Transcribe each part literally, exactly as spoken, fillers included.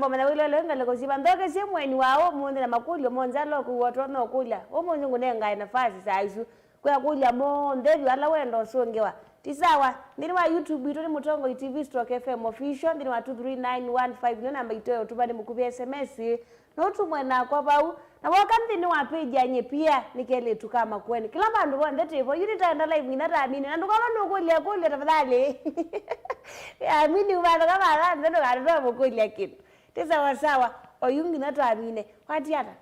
Ũmanya wĩlele ngalĩko siva nthokesye mweni wa ũmũnthĩ na makũlyo monthe ala ũkũw'a ũtonya ũkũlya. Ũmũnthĩ ngũnengae nafasi saa isu kwĩ akũlya monthe vyũ ala wenda ũsũngĩwa. Ti sawa, nthĩnĩ wa YouTube witũ nĩ Mũtongoi T V stroke F M Official, nthĩnĩ wa two three nine one five nĩ namba itũ ya ũtũmani mũkuvĩ S M S. Nũtũmwe nakwa vau, na woka nthĩnĩ wa page ya Nyie Pia nĩ kelĩtu ka Makueni. Kĩla vandũ vonthe twĩ vo, yu nĩtaenda live nginya tamine, na ndũkona nũkũlya kũlya tafadhali. Amini vandũ kama vandũ ndũkatũtoe mũkũlya kĩndũ. Ti sawa sawa, oyu nginya twamine. Wati ata?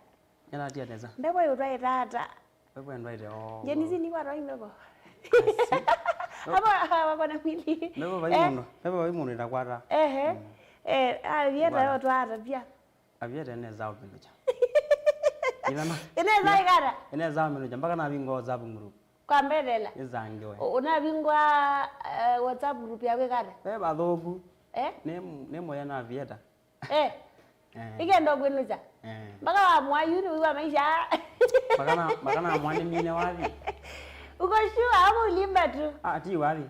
Nĩnatia nesa. Mbevo yũtwaĩta ata? Mbevo endwaĩte o. Jenisi nĩ watwai mbevo. Asi. Ava ava kona mwili. Mbevo vai Eh. mũndũ, mbevo vai mũndũ ĩtakwata. Ehe. Mm. Eh, avieta Bwana. Yo twata pia. Avieta nesa ũpindũkya. Ithana. Inesa ikata. Inesa ũpindũkya mpaka navinga WhatsApp group. Kwa mbethela. Izangiwe. Unavingwa eh, WhatsApp group ya wikata. Ve vathuku. Eh? Nĩ nĩ moya na avieta. Eh. Eh. Ikenda kwinusya. Eh. Mpaka wa mwayu ni wa maisha. Mpaka na mpaka na mwana mine wathi. Uko sure ama ulimba tu? Ah, ti wathi.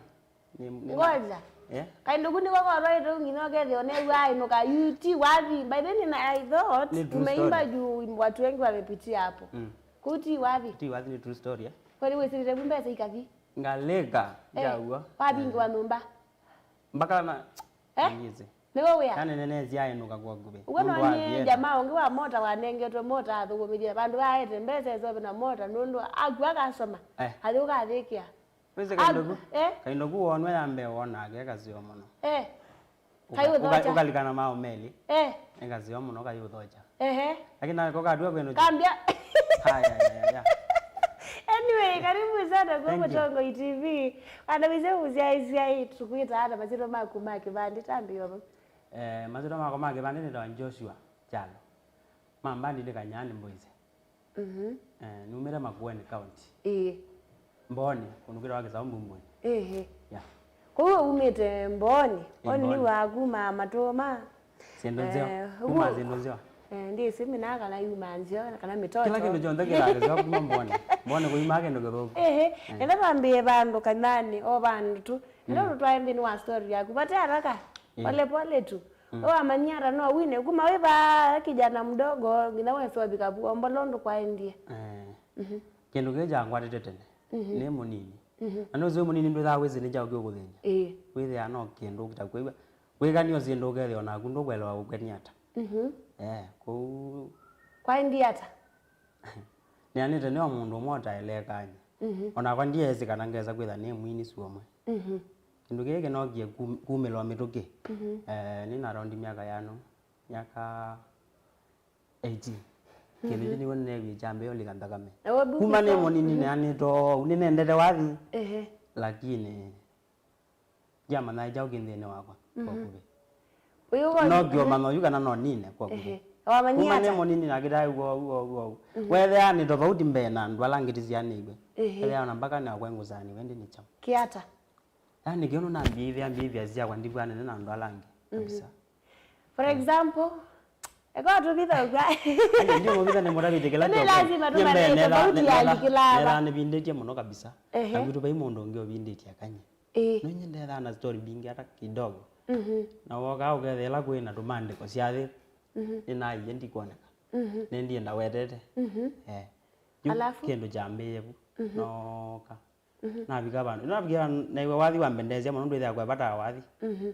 Ni ni Ngoja. Eh? Kainduku niko kwa roho tu ngino kethe onegwa inuka yuti wathi. By then I thought Ni true tumeimba story. Juu watu wengi wamepitia hapo. Mm. Kuti wathi. Ti wathi ni true story eh. Kwani wesirire mbesa ikathi? Ngaleka. Eh. Jawa. Wathi ngiwa nyumba. Mpaka na Eh? Ngizi. Nĩwe wĩa? Kana nene ziaenuka kwa ngube. Ũguo no nĩ jamaa ũngĩ wa mota wanengetwe mota athũkũmĩthie vandũ vaete mbesa ĩsove na mota nũndũ akua akasoma. Eh. Athi ũkathĩkĩa. Wĩsĩ Ak- kaindo ku. Eh? Kaindo ku wonwe ya mbee wonake kasio mũno. Eh. Uka- Kai ũthocha. Ukalikana mao meli. Eh. Ĩkasio mũno kai ũthocha. Ehe. Lakini nako kadua kwenu. Kambia. Haya ya ya. Anyway, karibu sana kwa Thank you. Mũtongoi T V. Ana wĩsĩ ũsyaisya tukwĩta ana masyĩtwa maku ma kĩvandĩ tambĩovo. Eh, masyĩtwa makwa ma kĩvandĩ nĩtawa Joshua Kyalo. Ma mbandi nĩ Kanyani Mboise. Mhm. Eh, numĩte Makueni County. Ĩĩ. Mbooni, kũndũ kwĩtawa Kĩsaũ Mbumbuni. Ĩĩ. Yeah. Kũu umĩte Mbooni, Ĩ, Mbooni. Nĩ wa kuma matũma. Syĩndũ nzeo. Eh, kuma ũguo- syĩndũ nzeo. Eh, ndĩsĩ mina kana yuma nzeo, kana mĩtoto. Kĩla kĩndũ kyonthe kĩthaa kĩseo kuma Mbooni. Mbooni kũimaa kĩndũ kĩthũku. Ĩĩ. Eh. Enda twambĩe vandũ kanani, o vandũ tu. Enda Mm. tũtwae nthĩnĩ wa story yaku. Vate haraka. Ĩĩ. Pole pole tu. Mm. Wamanyia ata no wine kuma wĩ va kijana mdogo nginya wesovika vu ombola ũndũ kwaendie. Eh. Mhm. Kĩndũ kĩĩ kyangwatĩte tene. Mhm. Nĩ mũnini. Mhm. Na nũsĩ wĩ mũnini ndwĩthaa wĩsĩ nĩ kyaũ kĩũkũthĩny'a. Ĩĩ. Wĩthĩaa no kĩndũ ũkita kwĩw'a. Wĩkani ũsĩ ndũkethĩa o naku ndũkwelewa ũkwenia ata. Mhm. Eh, kũu Kwaendie ata? Nĩanĩte nĩ o mũndũ ũmwe ũtaeleekany'a. Mhm. O nakwa ndyeesĩ kana ngesa kwĩtha nĩ mwini suomwe. Mhm. Kĩndũ kĩĩ kĩnookie kum- kumĩlwa mĩtũkĩ. Mhm. Eh, nĩ na around myaka yano, myaka eighteen. Kĩndũ Mhm. kĩu nĩw'o nĩneewie kyambĩĩa ũlika nthakame. Na we bu- Kuma nĩ before- mũnini Mhm. neanĩtoo, nĩnendete wathi. Ehe. Lakini Ndiamanya kyaũ kĩ nthĩnĩ wakwa, kwa Mhm. kuvĩ. Ũyũ wa- No kĩũmanya ũyu kana no nine, kwa kuvĩ. Ehe. Wamanyia Kuma nĩ ata? Mũnini nakĩtae ũu, ũu, ũu, ũu. Mhm. Weethĩa nĩ tofauti mbee na andũ ala angĩ tisianĩiwe. Ehe. Ethĩa ona mpaka nakwa ngũsaniwe ndi nĩ kyaũ. Kĩata? Yaani kĩũnũ nambĩĩthĩa mbĩĩthĩa syakwa ndivw'anene na andũ ala angĩ. Mhm. Kabisa. For example, eka tũvithaũkw'a. Yaani ndi mũvitha nĩ mũtavĩte kĩla Nĩ kĩoko. Lazima Nyie tũmanye mbee netha- tofauti ya netha- likĩlava. Netha nĩvindĩtye mũno kabisa. Ehe. Na gwitũ vai mũndũ ũngĩ ũvindĩtye akany'e. Ĩĩ. No inye ndethaa na story mbingĩ ata kidogo. Mhm. Na wokaa ũkethĩa ĩla kwĩ na tũmaandĩko syathĩ, Mhm. nĩnaie ndikwoneka. Mhm. Nĩndie ndawetete. Mhm. Eh. Yu Alafu? Kĩndũ kyambĩĩe vu. Mhm. Nooka. Mhm. Navika vandũ. Navikĩa naiwe wathi wambendeesya mũno ndwĩthĩa kwevata wathi. Mhm.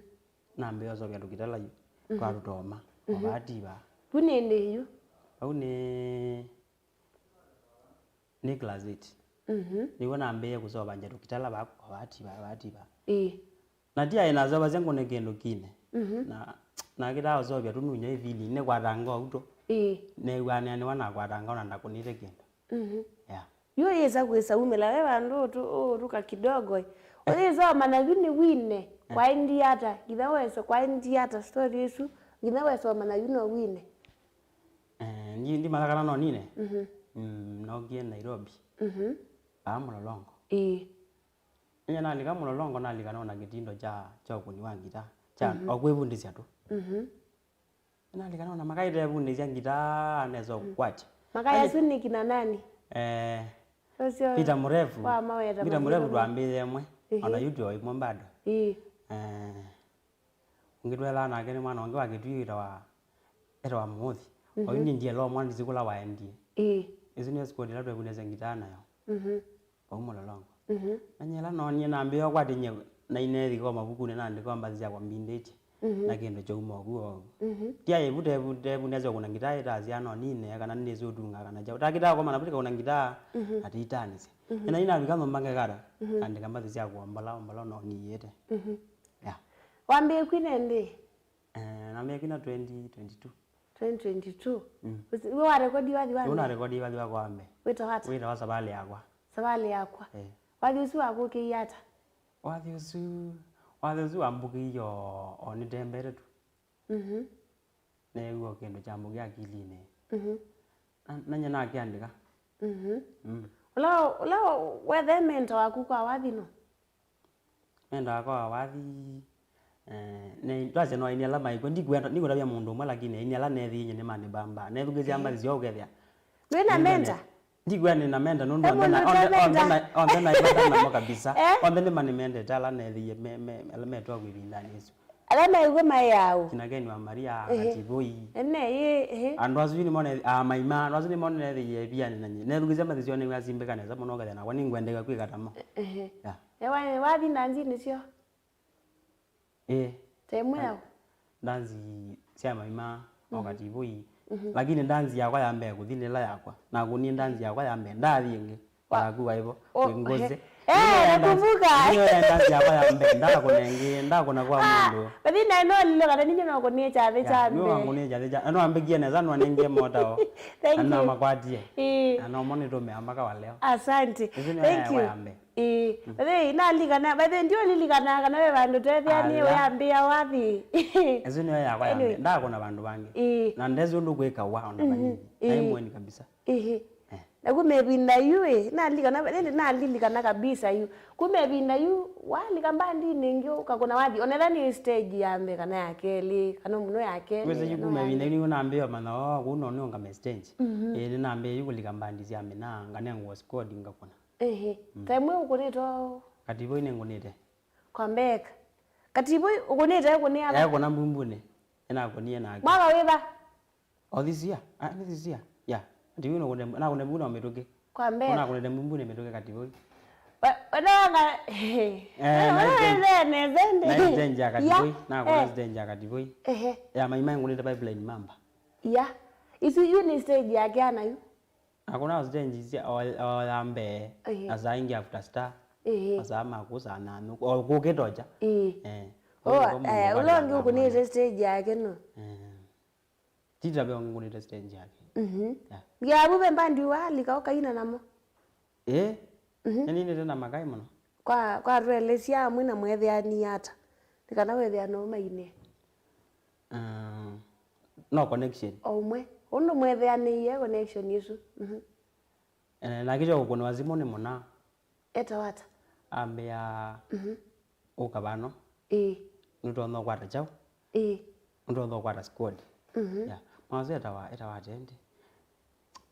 Nambĩa ũsovya tũkitala yu. Mhm. Twatũtoma. Mhm. Ovati va. Vu nĩ ndĩ yu. Vau nĩ Nĩ class eight. Mhm. Nĩw'o nambĩĩe kũsova nja tũkitala va, vati va, vati va. Ĩĩ. Na ti aĩ nasovasya ngũne kĩndũ kine. Mhm. Na nakĩtaa ũsovya tũnunya ĩvili nĩkwatanga ũu tũ. Ĩĩ. Neew'aa nĩanĩwa nakwatanga ona ndakũnĩte kĩndũ. Mhm. Yeah. Yu yĩsa kwĩsa umĩla ve vandũ ũtũ- ũtũka kidogo ĩ. Ũyĩsa ũmanya yu nĩ wine. Eh. Kwaendie ata? Nginya wesa kwaendie ata story ĩsu? Nginya wesa ũmanya yu no wine. Eh, ndi- ndimanya kana no nine. Mhm. Mm, nookie Nairobi. Mhm. Paa Mlolongo. Ĩĩ. Ĩnya nalika Mlolongo nalika nona kĩtindo kya kya ũkũni wa ngita kya Mhm. o kwĩvundĩsya tu. Mhm. Nalika nona makaitevundĩsya ngita nesa Mhm. ũkwatya. Makaya Ani- asu nĩ kina nani? Eh, Ũcio Peter Mrefu. Wa maweta Peter Mrefu mazito. Twambĩĩe ĩmwe. Ĩhĩ. Ona yu twĩ o ĩmwe bado. Ĩĩ. Eh, Ũngĩ twethaa nake nĩ mwana ũngĩ wa Kĩtui wĩtawa Etawa Mũthi. Mhm. Oyu nĩ ndielo mwana ndisi kũla waendie. Ĩĩ. Ĩsu nĩyo squad ĩla twevundĩasya ngitaa nayo. Mhm. Vau Mũlolongo. Mhm. Nanyie ĩla noonie nambĩĩa ũkwatĩny'e na ineethika o mavukunĩ naandĩka o mbathi syakwa mbindĩtye. Mhm. Na kĩndũ kyauma ovu ovu. Mhm. Tyaĩ vu tevu tevu nĩasya kũna ngitaa ĩtasya no nine kana nĩnĩsĩ ũtunga kana kyaũ. Takĩtaa kũmana vu ndikaũna ngitaa, mhm, na tĩitaanĩsya. Mhm. Ĩna inavika nyũmba ngekata, mhm, andĩka mbathi sya kuombola ombola no niĩte. Mhm. Yeah. Wambĩĩe kwina ĩndĩ? Eh, nambĩĩe kwina twenty twenty-two. Twenty twenty-two? Mm. Ũsi-, we warekodi wathi wa mbee? Ũna rekodi wathi wakwa wa mbee. Wĩtawa ata? Wĩtawa Savalĩ Yakwa. Savalĩ Yakwa. Eh. Wathi ũsu wakũkĩie ata? Wathi ũsu, wathi ũsu wambũkĩie o, o nĩtembete tu. Mhm. Neew'a o kĩndũ kyambũkĩa akilinĩ. Mhm. Na, nanye nakĩandĩka. Mhm. Mm. Ũla, ũla wethe mentor waku kwa wathi no? Mentor wakwa wa wathi, eh, ne, twasya no aini ala maĩkw'a, ndikwenda, ndikwenda mũndũ ũmwe, lakini aini ala neethĩie nĩmanĩbambaa. Nethukĩĩsya, eh, mbathi syoo ũkethĩa. Wĩna mentor? Ndikwĩa nĩ na mentor nũndũ he mũndũ ũte mentor? Onthe na, onthe na, onthe na ivata namo kabisa. Eh? Onthe nĩmanĩmendete ala neethĩie me, me, ala metwaku ĩvindanĩ ĩsu. Ala mew'e maĩ aũ? Kina Ken wa Maria, ehe, Kativoi. Ene, ĩ, ehe. Andũ asu nĩmo ne, a, maima, andũ asu nĩmo neethĩie ĩvianĩ na nyie. Nethukĩĩsya mbathi syoo nĩw'a simbĩka nesa mũno ũkethĩa nakwa nĩngwendeew'a kwĩka tamo. Ehe. Yeah. Ewa, wathi ndanzinĩ syoo? Ĩĩ. Temwe yao? Ndanzi sya maima, o, mhm, Kativoi. Mhm. Lakini ndanzi yakwa ya mbee kũthi nĩ ĩla yakwa. Nakũnie ndanzi yakwa ya mbee. Ndathi ĩngĩ. Wa- Waku waivo. Oh, wĩ ngozi. Eh, nakumbuka. Ndanzi yakwa ya mbee. Ndakũna ĩngĩ. Ndakũna kwa mũndũ. Bathi naĩ no lilo kana ninye no kũnie kyathĩ kya mbee. Nĩwangũnie kyathĩ kya. Na no ambĩkie nesa no nengie mota o. Thank you. Na namakwatie. Ĩĩ. Na no mo nĩtũmĩa mpaka wa leo. Asante. Thank you. Ĩsu nĩyo yakwa ya mbee. Ĩĩ. Mm. By the way, nalikana, by the way, ndiũlilikana kana ve vandũ tweethĩanie ũyambĩa wathi. Ĩsu nĩyo yakwa ya mbee. Anyway. Ndakũna vandũ vangĩ. Ĩĩ. Na ndesĩ ũndũ kwĩkawa ona vanini. Ĩĩ. Naĩ mũeni kabisa. Ĩĩ. Eh. Na kuma ĩvinda yu ĩ, nalikana, ĩndĩ nalilikana kabisa yu. Kuma ĩvinda yu, walika mbandinĩ ĩngĩ ũkakũna wathi. Onetha nĩ stage ya mbee kana ya kelĩ, kana mũno ya kelĩ. Wĩsĩ yu kana kuma ya ĩvinda yu nĩw'o nambĩĩa manya, oo, kũu no nĩũngame stage. Mhm. Ĩĩ, nĩnambĩĩa yu kũlika mbandi sya mĩnaa, nganengwa squad ngakũna. Ehe. Mm. Ta ĩmwe ũkũnĩte o? Kativoi nĩngũnĩte. Kwa mbee eka. Kativoi ũkũnĩte ekũnĩa va? Ekũna mbumbunĩ. Ĩnakũnie nake. Mwaka wĩva? O this year? Ah, nĩ this year? Yeah. Kativoi nĩkũnĩte, nakũnĩte mbumbunĩ o mĩtũkĩ. Kwa mbee eka. Nakũnĩte mbumbunĩ mĩtũkĩ Kativoi. Wa-, wendanga, eh, naive-, naive nesa ĩndĩ. Naive stage ya Kativoi. Yeah. Nakũna, eh, stage ya Kativoi. Ehe. Ya maima ngũnĩte Pipeline Mamba. Yeah. Isu yu nĩ stage yake ana yu. Nakũna stage sya, o, o ya mbee, ehe, na saa ingĩ after star, ehe, masaa ma kũu saa nyaanya, o kũkĩtocha. Ĩĩ. Eh. Oh, eh, ũla ũngĩ ũkũnĩte stage yake no? Eh. Tita ve ũngĩ ngũnĩte stage yake. Mhm. Yeah. Yavu ve mbandi walika ũkaina namo? Eh. Mhm. Nĩninĩte na makai mũno. Kwa, kwa twelesya amwe na mwetheanie ata? Nĩ kana wethĩa no maine. Ah, no connection. O ũmwe. Ũndũ mwetheanĩie connection ĩsu. Mhm. Eh, nake kyo kũkũnĩwa simũ nĩ mũna. Etawa ata? Ambĩa, mhm, ũka vano. Ĩĩ. Nũtonya ũkwata kyaũ? Ĩĩ. Nũtonya ũkwata squad. Mhm. Yeah. Mwasu etawa, etawa ata ĩndĩ?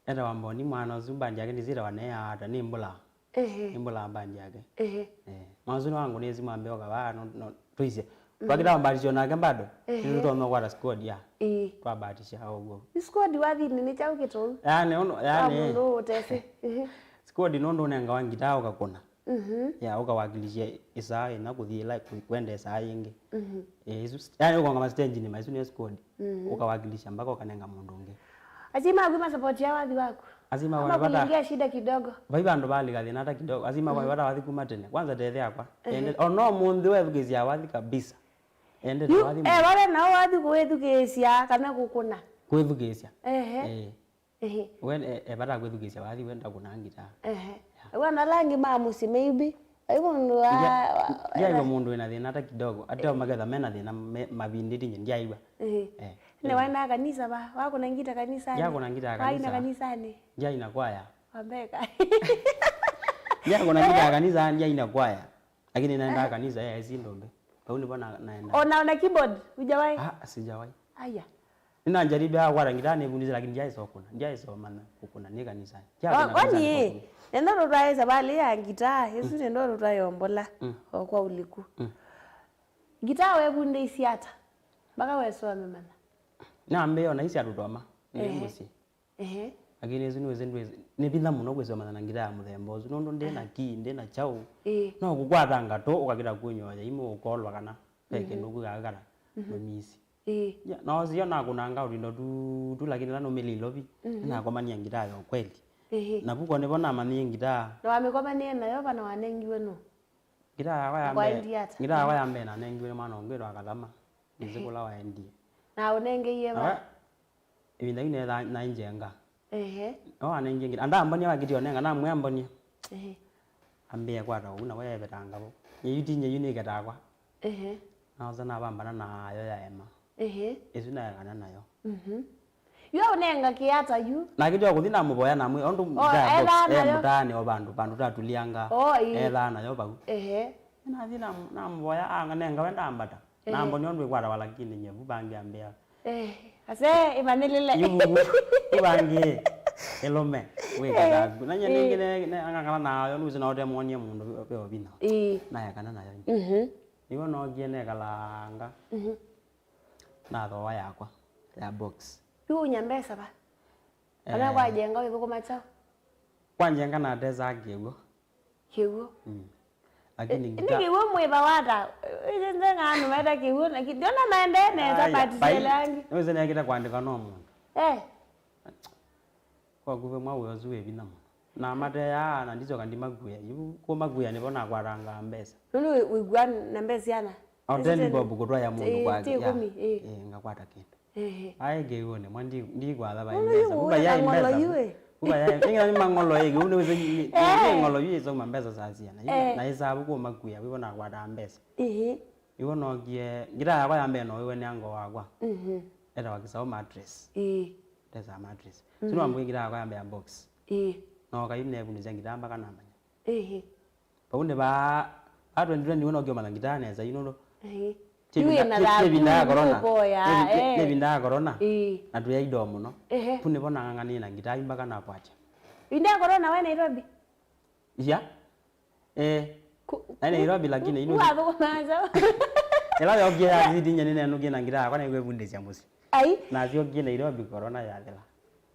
Etawa Mboni mwana ũsu, mbandi yake ndĩsĩ ĩtawa Neya ata, nĩ Mbũla. Ehe. Nĩ Mbũla mbandi yake. Ehe. Eh. Mwana ũsu nĩwangũnĩe simũ ambĩa ũka vaa, no, no, tũisye. Mhm. Twakĩtaa mbatisyo nake bado. Ehe. Nĩtũtonya ũkwata squad ya. Ĩĩ. Twabatisya o ũguo. Ĩ squad wathinĩ nĩ kyaũ kĩtũu? Yani, ũndũ, yani. Wa mũndũ ũtesĩ. Ehe. Squad nũndũ ũnengawa ngitaa ũkakũna. Mhm. Ya, ũkawakilisha ĩsaa ĩna kũthi ĩla kwenda ĩsaa yĩngĩ. Mhm. Eh, isu, yani ũkongama stage nĩma, isu nĩ squad. Mhm. Ũkawakilisha mpaka ũkanenga mũndũ ũngĩ. Asyai maku masapoti ya wathi waku? Asyai makwa. Ama nĩvata kulingia shida kidogo? Vai vandũ valika thĩna hata kidogo. Asyai makwa, mhm, nĩvata wathi kuma tene. Kwanza tethe yakwa. Ehe. Ende, ona ũmũnthĩ wethukĩĩsya wathi kabisa. Ende yu, wathi eh, mũno. Vale nao wathi kũwĩthukĩĩsya kana kũkũna? Kwĩthukĩĩsya. Ehe. Eh. Ehe. We, e, e vata kwĩthukĩĩsya wathi we ndakũnaa ngitaa. Ehe. Yeah. Wona ala angĩ ma mũsyĩ maybe. Ai mũndũ wa, ndia-, wa, ndiaiwa mũndũ wĩna thĩna hata kidogo. Ate maketha mena thĩna me, mavindĩte nye ndiaiwa. Ehe. Eh. Nĩ waendaa kanisa va? Wakũna ngita kanisani? Ndiakũna ngita kanisa. Waina kanisani? Ndiaina kwaya. Wambeka. Ndiakũna ngita kanisa, ndiaina kwaya. Lakini naendaa kanisa, eh, si ndombe. Vau nĩvo na, naenda. Ona, ona keyboard, hujawahi? Ah, sijawahi. Aya. Nĩnanjaribia kwata ngitaa nĩvundĩsye, lakini ndyaĩsa ũkũna. Ndyaĩsa ũmanya kũkũna nĩ kanisani. Wa-, kwani, nĩ ndoto twaĩ savalĩ ya ngitaa, ĩsu nĩ ndoto twaĩ ombola, mm, o kwa ũliku. Mm. Ngitaa wevundĩisye ata? Mpaka wesa ũmĩmanya. Nambĩĩa ona isi atũtoma, nĩ Ehe. mũsyĩ. Ehe. Lakini ĩsu nĩwĩsĩ ndwĩsĩ, nĩ vinya mũno kwĩsomana na ngitaa ya mũthemba ũsu, nũndũ ndĩ na Ehe. kii, ndĩ na kyaũ. Ĩĩ. No kũkwata ngatũ, ũkavĩta kwĩnywa yaimũ, ũkolwa kana ve Mhm. kĩndũ kwĩkaa kana Mhm. ndũmisi. Ĩĩ. Ya, na osio nakũnanga ũtindo tu, tu, lakini ĩla nũmĩlile ũvi, Mhm. nĩnakomanie ngitaa ya ũkweli. Ĩĩ. Na vu ko nĩvo namanyie ngitaa. Na wamĩkomanie nayo va na wanengiwe nũ? Ngitaa yakwa ya Na mbee, kwaendie ata? ngitaa yakwa ya mbee nanengiwe nĩ mwana ũngĩ wĩtwa Kalama. Ndĩsĩ Ehe. kũla waendie. Na ũnengeie va? Nawe, ĩvinda yu netha naĩ njenga. Ehe. No anengie ngitaa. Andambonia wakĩtie ũnenga, namwĩa ambonie. Ehe. Ambĩe kwata ũu, na we evetanga vo. Nyie yu ti nyie yu nĩketakwa. Ehe. Naosa navambana nayo yaema. Ehe. Ĩsu naekana nayo. Mhm. Yu aũnenga kĩata yu? Nake tyo kũthi namũvoya namwĩ, ũndũ Oh, ngitaa ya box, ethaa e nayo? mũtaanĩ o vandũ, vandũ tatulianga. Oh, ĩĩ. Ethaa nayo vau. Ehe. Nathi nam-, namũvoya, anenga we ndambata. Ehe. Nambonia ũndũ ĩkwatawa, lakini nye vu vangĩ ambĩa. Eh, ase, ĩmanĩlĩle. Yu vu, vu vangĩ, ĩlũme, wĩkĩtaku. Na nye Eh. nĩngĩ ne, ne, angakala nayo, nũsĩ na ũtemwonie mũndũ ve, ve ovina. Ĩĩ. Naekana nayo. Mhm. Nĩw'o nookie nekalanga. Mhm. Nathooa yakwa ya box. Yu unya mbesa va? Kana Eh. kwajenga wĩthũkũma kyaũ? Kwa njenga natesaa kĩw'ũ. Kĩw'ũ? Mm. Lakini Ĩ- ngita- nĩ kĩw'ũ mwĩva wata? Ĩsĩ nzenga andũ meta kĩw'ũ, lakini ndiona maendee nesa. Aya, but bai, sieleangi. Nĩwĩsĩ nekĩte kwandĩka no mũndũ. Eh. Kwa kuve mwa wĩa ũsu wĩ vinya mũno. Na mateaa, na ndicoka ndimakuĩa. Yu kũmakuĩa nĩvo nakwatangaa mbesa. Nũndũ wĩ- wĩkua na mbesa ana? O ten bob kũtwaĩa mũndũ Ĩ, kwake, ti ya. ĩkũmi, ĩ. Ĩ, ngakwata kĩndũ. Ehe. Aĩ kĩw'ũnĩ, mwa ndi- ndikwatha vai Mũndũ mbesa. yu Kuva ũya yaĩ na ng'olo mbesa. yu, ĩ. Kuva yaĩ, nĩkĩla nĩ mang'olo ĩ, kĩu nĩ wĩsĩ nĩ- nĩ- Eh. nĩ ng'olo yu ĩsauma mbesa saa siana. Yu Eh. na ĩsavu kũmakuĩa, wĩvo nakwataa mbesa. Ĩhĩ. Ĩvo nookie, ngitaa yakwa ya mbee no wĩwe nĩ ango wakwa. Mhm. Etawa Kĩsaũ Mattress. Ĩĩ. Ndesa Mattress. Mhm. Sino ambwe ngitaa yakwa ya mbee ya box. Ĩĩ. Nooka yu nevundisya ngitaa mpaka namanya. Ĩhĩ. Vau nĩ vaa, a twenty twenty-one nokĩomanya ngitaa nesa, yu nũndũ Ĩĩ. ti Yu ĩvinda- ĩna ti- ti thaku, ĩvinda ya corona. Nũvoya, Ti- ti- eh. Ti ĩvinda ya corona. Ĩĩ. Na twĩ idol mũno. Ehe. Vu nĩvo nang'ang'anie na ngitaa yu mpaka nakwatya. Ĩvinda ya corona we Nairobi? Ya. Eh. Ku- Na Nairobi, lakini yu nũndũ- wathũkũmaa kyaũ? Ĩla yokie ya ziti nye nĩnenũkie na ngitaa yakwa nĩkwĩvundĩsya mũsyĩ. Ai. Nasyokie Nairobi, corona yathela.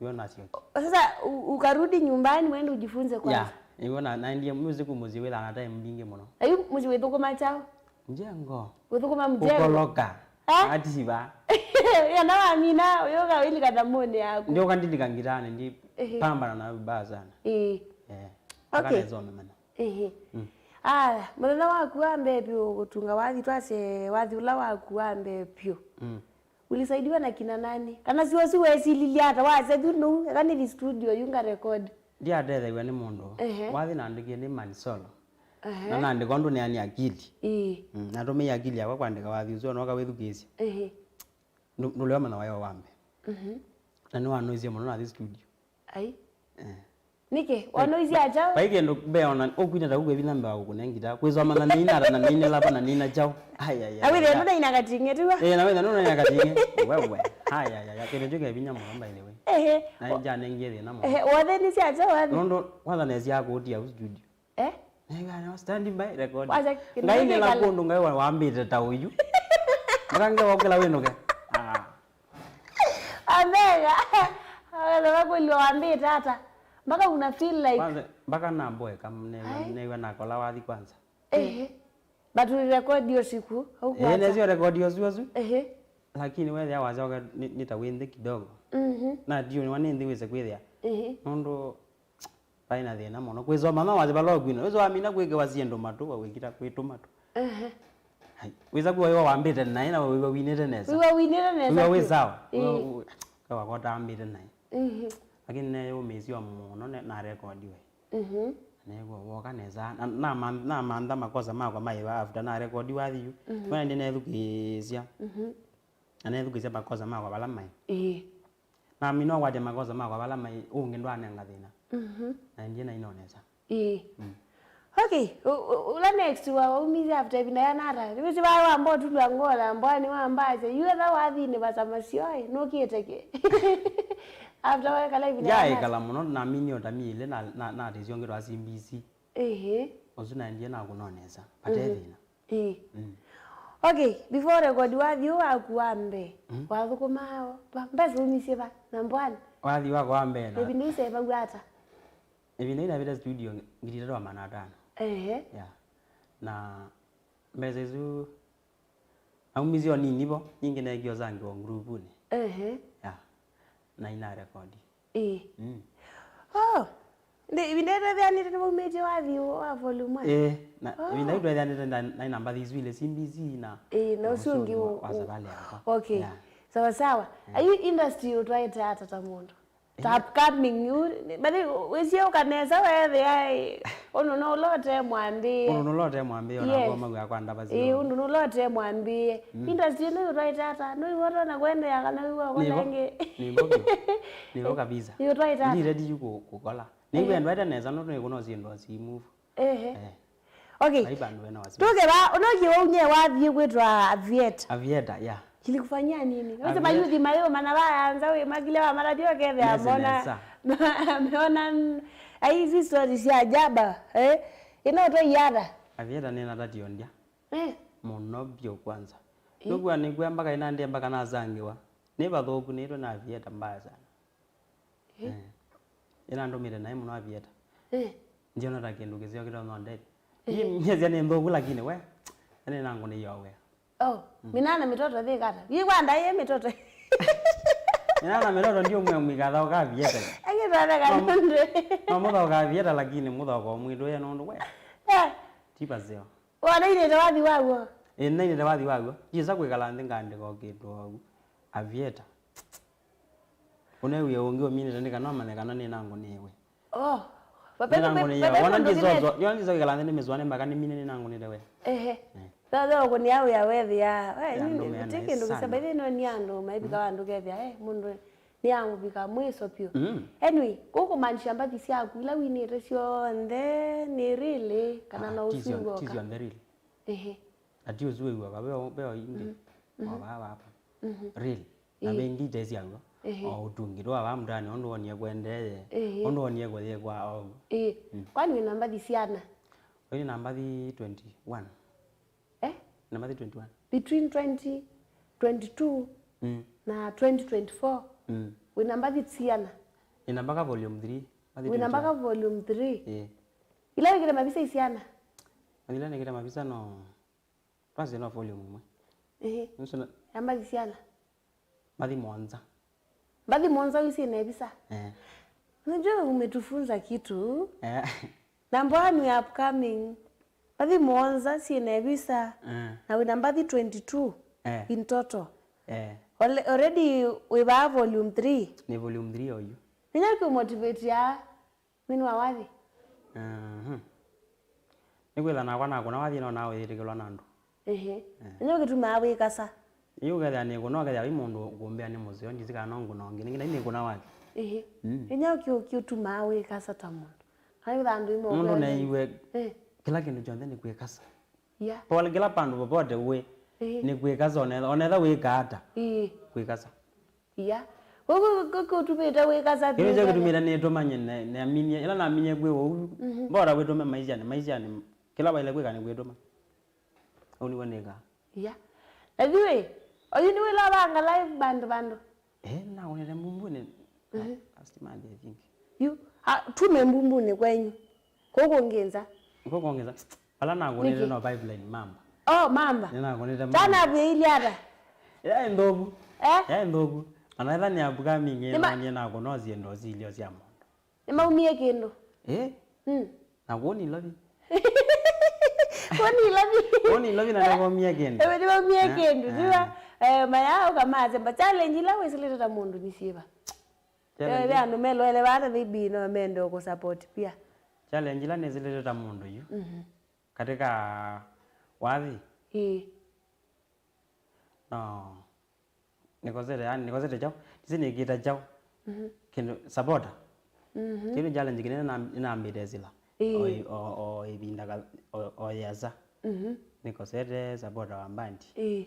Nĩw'o nasyokie. Sasa u- ukarudi nyumbani mwende ujifunze kwanza. Ya, nĩw'o na- naendie music mũsyĩ wĩthaa na time mbingĩ mũno. Na yu mũsyĩ wĩthũkũma kyaũ? Njengo. Wĩthũkũma mjengo? Kũkoloka. Eh? Ativa. Yana wamina, ũyũka ũilika thamũnĩ yaku. Ndioka ndilika ngitani, ndi Ehe. pambana na vibaya sana. Ĩĩ. Eh. Okay. Akanezome mana. Ĩĩ. Mm. Aya, mũthenya waku wa mbee vyũ gũtunga wathi twasye wathi ũla waku wa mbee vyũ. Mm. Ulisaidiwa na kina nani? Kana si ũsu wesililye ata wasya tu nũu, eka nĩthi studio yu ngarekodi? Ndiatethew'a nĩ mũndũ. Ehe. Wathi naandĩkie nĩ man solo. Ehe. Na naandĩka ũndũ neanie akili. Ĩĩ. Mm, natũmĩie akili yakwa kwandĩka wathi ũsu, ona ũkawĩthukĩĩsya. Ehe. Ndũ- ndũlea mana wayo wambe. Mhm. Na nĩwanoisie mũno nathi studio. Ai. Eh. Nĩkĩ? Wanoisie ata? Vai kĩndũ mbeona, ũkwina ta ũkwĩ vinya mbee wa kũkũne ngita. Kwĩsomana nĩ ina ata na nĩ ina lapa na nĩ ina kyaũ. Ai, ai, ai, Awĩthĩa ai. Ndũnaina kating'e tu. Eh, na wĩthĩa ndũnaina kating'e. Wewe. Ai, ai, ai, ai. Kĩndũ kĩu ke vinya mũno, by the way. Ehe. Na njanengie thĩna mũno. Ehe, wathĩnisye ata wathi? Nũndũ kwanza nesia kũũtia au studio. Eh? Nĩw'aa nĩwa stand by record. Wacha kĩndũ Ngai nĩ la kĩkala. Kũndũ Ngai wa- wambĩte ta ũyu. Mpaka ngewa ũkĩla wĩnũke. Ah. Ambega. Aweza kweli wambĩte ata? Mpaka una feel like Kwanza, mpaka namboeka, nĩw'a- Ai. nĩw'a nakola wathi kwanza. Ehe. But ulirekodi hiyo siku, au Eh, kuacha? Nesio rekodi ũsu ũsu. Ehe. Lakini wethĩa wasyoka nĩ- nĩ ta wĩ nthĩ kidogo. Mhm. Na ndiũnĩwa nĩ nthĩ wĩse kwĩthĩa. Ehe. Nũndũ Vai na thĩna mũno. Kwĩsoma no wasĩ vala ũkwina. Wĩsĩ wamina kwĩkĩwa syĩndũ matũ, wawĩkita kwĩtũ matũ. Ehe. Hai, wĩsa kuwa wĩwa wambĩte naĩ na wĩwa winĩte nesa. Wĩwa winĩte nesa Wĩwa wĩ vyũ. Sawa. Ĩĩ. Wĩwa- wĩwa kota ambĩte naĩ. Mhm. Lakini neyũmĩisyo mũno ne- na rekodiwe. Mhm. Nĩw'o woka nesa. Na- namantha makosa makwa maĩva after na rekodi wathi yu. Mhm. Wena ndi nethukĩĩsya. Mhm. Na nethukĩĩsya makosa makwa vala maĩ. Ĩĩ. Namina ũkwatya makosa makwa vala maĩ, ũngĩ ndwanenga thĩna. Mhm. Na ndiĩ naina o nesa. Ĩĩ. Mm. Okay, u- u- ũla next wa- waumisye after ĩvinda ya nata? Nĩwĩsĩ vaĩ wamba ũtulwa ngoo na mboa nĩwambasya, yu etha wathinĩ vasa masyoĩ, nũkĩte kĩ? After wekala ĩvinda ya nata? Yaĩkala mũno, naminie o ta myei ĩlĩ na- na- natĩsya ũngĩ twa C B C. Ĩĩ. Ũsu naendie nakũna o nesa. Vate Mhm. thĩna. Ĩĩ. Mm. Okay, before record wathi ũũ waku wa mbee, mm, wathũkũmaa va? Mbesa umisye va? Na mbwani? Wathi wakwa wa mbee na ĩvinda ĩu syaĩvaw'a ata? Ĩvinda ĩu navĩte studio ngili itatũ na maana atano. Ehe. Yeah. Na mbesa isu naumisye o nini vo, ningĩ neekie ũsangĩwa nguruvunĩ. Ehe. Yeah. Na ina record. Ĩĩ. Mm. Oh. Ndi, ĩvinda ĩtwetheanĩte nĩvaumĩtye wathi wa volume one? Ĩĩ, na, oh, ĩvinda ĩtwetheanĩte na, na namba isu ilĩ C B C na, ĩĩ, na na ũsu ũsu ũngĩ ũngĩ wa, wa savalĩ yakwa. Okay. Yeah. Sawa sawa. Yeah. Ayu industry ũtwaĩte ata ta mũndũ? Ta upcoming, yu, bathi, wĩsie ũkanesa weethĩa, ĩ, ũndũ no ũlote mwambĩe. Ũndũ no ũlote mwambĩe, ona, yes, kwa mau yakwa ndavasya. Ĩĩ, ũndũ no ũlote mwambĩe. Mm. Industry ĩno ũtwaĩte ata? No iwota na kwendeea kana iwa kwa nĩvo, lengĩ? Nĩvo vyũ. Nĩvo kabisa. Ĩ, ũtwaĩte ata? Ndi ready yu kũ-, kũkola. Nĩw'e, ehe, ndwaĩte nesa, no nĩkũna syĩndũ si move. Ehe. Eh. Okay. Vai vandũ wena wasiwasi. Tuke va, ũnokie waumie wathi kwĩtwa Aviator. Aviator, yeah. Kilikufanyia nini? Wase mayuthi mayo mana vayanza we makile wa maratio kethea mona. Meona ai hizi stories ya ajaba, eh? Ino to yada. Aviator nina tati ondia. Eh. Mũno vyũ kwanza. Eh. Nũkw'a nĩkw'a mpaka inandĩa mpaka nasangĩwa. Nĩ vathũku nĩtwe na Aviator mbaya sana. Eh. Eh. Ĩla ndũmĩte naĩ mũno Aviator. Eh. Ndiona ta kĩndũ kĩseo kĩtonya ũndethya. Eh. Ii nyesya nĩ nthũku lakini we, nĩ nangũnĩie o wĩa. Oh, mm, minana mitoto thikata. Yi kwa ndaye mitoto. Minana mitoto ndio mwe mwikatha ũka Aviator. Ake twathe kanundu. No mũtha ũka Aviator lakini mũtha ũka mwĩtũ ye nũndũ we. Eh. Tipa zeo. Wanainĩte wathi waw'o? Ĩ, nĩnainĩte wathi waw'o. Ndiĩsa kwĩkala nthĩ ngaandĩka o kĩndũ oou. Aviator. Ũnewie ũngĩ ũminĩte nĩ kana ũmanye kana nĩnangũnĩwe. Oh. Nĩnangũnĩie. Wona ndiĩsa, wona ndiĩsa kwĩkala nthĩ nĩmĩsũane mpaka nĩmine nĩnangũnĩte we. Ehe. Eh. Thotho ũkũnĩa wĩa wethĩa. We, ya, nĩ, ndũmeana ti kĩndũ sana. Kĩsamba ĩthĩ no nĩ andũ maivika, mm, vandũ kethĩa, eh, mũndũ nĩamũvika mwĩso vyũ. Mm. Anyway, kũu kũmaanisha mbathi syaku ila winĩte syonthe nĩ rĩlĩ kana, ah, no ti syo-, ũsu w'oka? Ti syonthe rĩlĩ. Ehe. Na ti ũsu wĩw'awa, veo, veo ingĩ. Mhm. Mhm. O vaa vapa. Mhm. Rĩlĩ. Na, ĩĩ, ve ingĩ ite syaw'o. Ehe. O ũtungi twa vaa mũtaani, ũndũ wonie kwendeeye. Ehe. Ũndũ wonie kũyĩkwa oou. Ĩĩ. Mm. Kwani wĩna mbathi siana? Ĩĩ, nĩ na mbathi twenty-one. Eh? Nĩ na mbathi twenty-one. Between twenty twenty-two, mm, na twenty twenty-four, mm, wĩna mbathi siana? Nĩ na mpaka volume three, mbathi twenty-one. Wĩna mpaka volume three? Ĩĩ. Ila wĩkĩte mavisa isiana? Ila nĩkĩte mavisa no, twasye no volume ĩmwe. Ĩĩ. Nũsũ na- Ya mbathi siana? Mbathi mũonza. Mbathi mũonza yu syĩna ĩvisa? Eh. Unajua umetufunza kitu. Eh. Number one, we are upcoming. Mbathi mũonza syĩna ĩvisa. Eh. Na wĩna mbathi twenty-two, eh, in total. Eh. Al-, already wĩ vaa volume three. Nĩ volume three oyu. Nĩnya kĩũmotivate ya Nthĩnĩ wa wathi? Mhm. Nĩkwĩtha nakwa nakũna wathi no naũyĩtĩkĩlwa na andũ. Ĩhĩ. Eh. Nĩkyo kĩtumaa wĩkasa. Yu ũkethĩa nĩkũna, ũkethĩa wĩ mũndũ ũkũmbĩa nĩ mũseo, ndisi kana no ngũna ũngĩ, nĩngĩ nai nĩkũna wathi. Ĩhĩ. Mm. Nĩkyo kĩtumaa wĩkasa ta mũndũ. Kana wĩtha andũ imo mũndũ neiwe, eh, kĩla kĩndũ kyonthe nĩ kwĩkasa. Yeah. Pole, kĩla pandũ popote wĩ, ĩĩ, nĩ kwĩkasa, onetha, onetha wĩka ata. Ĩĩ. Kwĩkasa. Yeah. Kũu kũtumĩte wĩkasa. Kĩu nĩkyo kĩtumĩte nĩtũmanye, na, naminie, ĩla naminie kwĩ ũu, mhm, bora wĩtũme maishanĩ, maishanĩ, kĩla waĩle kwĩka nĩ kwĩtũma. Ũu nĩw'o nĩkaa. Yeah. Na thiwĩ, oyu nĩwĩla vanga live bandũ, bandũ. Eh, nĩnakũnĩte mbumbunĩ, mhm, last month, I think. Yu, a, tume mbumbunĩ kwenyu. Kũu kũngĩ nza. Kũu kũngĩ nza. Vala nakũnĩte nĩkĩ? No pipeline mamba. Oh, mamba. Nĩnakũnĩte mamba. Tana vĩilye ata? Yaĩ nthũku. Eh? Yaĩ nthũku. Ona etha nĩ upcoming, nĩma- nĩnakũna syĩndũ silyo sya mũndũ. Nĩmaumie kĩndũ? Eh? Mm. Na kũu nĩ Nairobi. Kũu nĩ Nairobi. Kũu nĩ Nairobi na nĩmaumie kĩndũ. Ewe nĩmaumie kĩndũ, eh, tiwa? Eh, maya ũkamasemba. Challenge ila wĩsĩlĩte ta mũndũ nĩ syĩva? Challenge. Eh, ve andũ meloele vata, maybe no mende kũsupport pia. Challenge ila nĩsĩlĩte ta mũndũ yu. Mhm. Katika wathi. Ĩĩ. No. Nikosete, yani, nikosete chao. Ndisi nikita chao. Mhm. Kĩndũ, supporter. Mhm. Kĩndũ challenge kĩnene na, nambĩte sila. Ĩĩ. O, o, o, ĩvinda ka, o, o yesa. Mhm. Nikosete supporter wa band. Ĩĩ.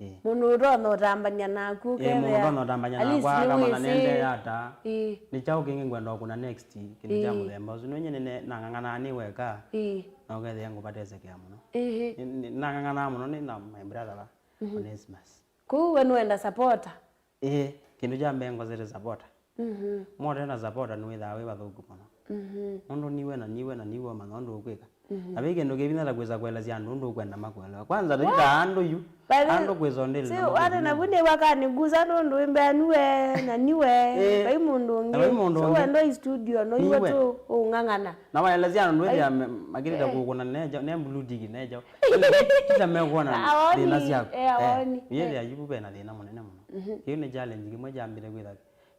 Ĩĩ. Mũndũ ũtonya ũtambany'a naku, ĩĩ, mũndũ ũkethĩa ũtonya ũtambany'a at least nakwa, akamanya nĩwĩsĩ nĩendee ata. Ĩĩ. Nĩ kyaũ kĩngĩ ngwenda ũkũna next, kĩndũ kya, ĩĩ, mũthemba ũsu. Nĩũnyie nĩne-, nang'ang'anaa nĩ weka, ĩĩ, na ũkethĩa ngũvatesekea mũno. Ĩĩ. Nĩ-, nĩ-, nang'ang'anaa mũno nĩ na my brother va, mhm, Onesimus. Kũu we nũenda supporter? Ĩĩ, kĩndũ kya mbee ngosete supporter. Mhm. Mwote na supporter nĩwĩthaa wĩ vathũku mũno. Mhm. Nũndũ niwe na niwe na niwe ũmanya ũndũ ũkwĩka. Mhm. Na vĩ kĩndũ kĩvinya ta kwĩsa kũelesya andũ ũndũ ũkwenda makũelewa. Kwanza, what? Tũitaa andũ yu, by the, andũ kwĩsa ũndĩlĩ si na wate mũndũ navu nĩ wakanĩgusa nũndũ wĩmbea niwe na niwe. Ĩĩ. Vai mũndũ ũngĩ. Na vai mũndũ ũngĩ. So wendo i studio, no iwe niwe tu ũng'ang'ana. Na waelesya andũ, ĩĩ, wĩthĩa me-, makĩlĩte, ĩĩ, kũkũna neja, ne blue tick neja. Kĩla mekwona thĩna syaku. Awoni, eh, awoni. Eh, yĩthĩa yu vena thĩna mũnene mũno. Mhm. Kĩu nĩ challenge kĩmwe kyambĩte kwĩtha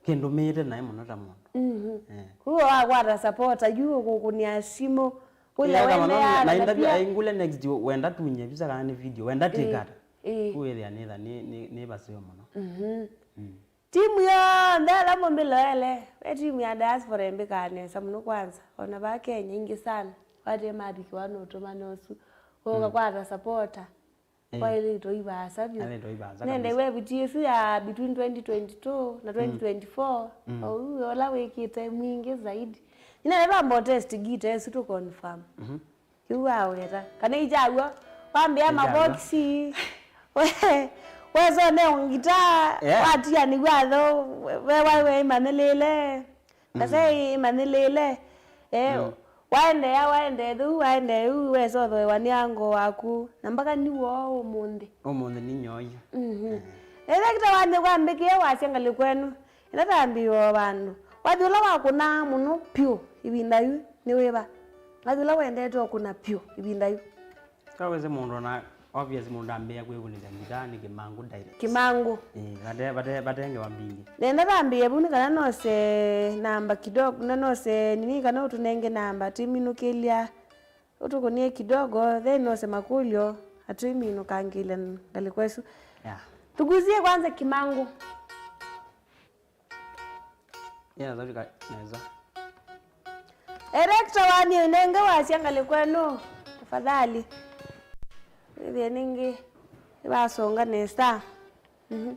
kĩndũmĩĩte naĩ mũno ta mũndũ. Mhm. Eh. Kũu wakwata supporter yu ũkũkũnĩa simũ, kũlya, ĩĩ, wende kana ya na interview, pia aingũle next, wenda tunye visa kana nĩ video, wenda, ĩĩ, take ata. Ĩĩ. Kũu wĩthĩa nĩtha nĩ, nĩ, nĩ vaseo mũno. Mhm. Mm. Timu yonthe ala mũmĩloele, ve timu ya diaspora ĩmbĩkaa nesa mũno kwanza, ona va Kenya ingĩ sana, vate mavikiwa nũtũmane ũsu, ũkakwata supporter. Eh. Kwaĩlĩtwe ivaasa vyũ. Aĩlĩtwe ivaasa kabisa. Nende wevuti ĩsu ya between twenty twenty-two na, mm, twenty twenty-four, mm, ũu ũla wĩkĩte mwingĩ zaidi. Nĩnenda twamba test guitar ĩsu tũ confirm. Mhm. Kĩu waweta. Kana ikyaw'o, wambĩa, ikyaw'o, mavoxi, we-, wesone ngitaa, yeah, watia nĩw'o atho, we, we, we, we imanyĩlĩle. Kase, mm, imanyĩlĩle. Eh, mm, waendeea, waendee thau, waendee u, wesa ũthoewa nĩ ango waku. Na mpaka nĩ woo ũmũnthĩ. Ũmũnthĩ nĩ nyoyu. Mhm. Eh. Ethekita wambĩa kwambĩkĩe wasya ngalĩ kwenu. Ĩla tambĩĩwa vandũ. Wathi ũla wakũnaa mũno pyũ ĩvinda yu nĩ wĩva? Wathi ũla wendete ũkũna pyũ ĩvinda yu? Kawĩsĩ mũndũ na obvious mũndũ ambĩĩa kwĩkũnĩsya ngitaa nĩ Kĩmangũ direct. Kĩmangũ. Ĩĩ, vate, vate, vatengewa mbingĩ. Nenda tambĩĩe vu nĩ kana nose namba kidogo, na nose nini kana ũtũnenge namba, tũiminũkĩlya, ũtũkũnĩe kidogo, then nose makũlyo, atũiminũkangĩlya ngalĩko ĩsu. Yeah. Tugusie kwanza Kĩmangũ. Ĩna sauti ka-, nesa. Director wa niĩ nenge wasya ngalĩ kwenu, tafadhali. Nĩthĩe nĩngĩ ĩvasonga nesa. Mhm.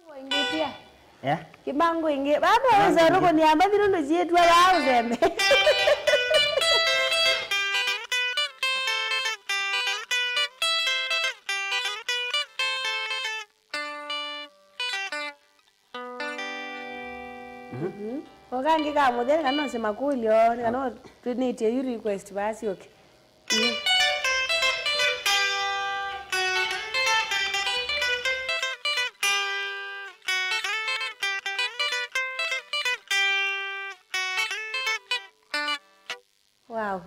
Kĩmangũ ĩngĩ pia. Yeah. Kĩmangũ ĩngĩ. Baba, kĩmangũ wĩza ĩngĩ. Rũkũ nĩ amba thĩ nũndũ ciĩtwa vaa ũthembe. Mhm. Mhm. O kangĩ ka mũthya, nĩ kana nose makũlyo, nĩ kana, ah, twĩnĩtye yu request vaa syoke. Mhm. Wow.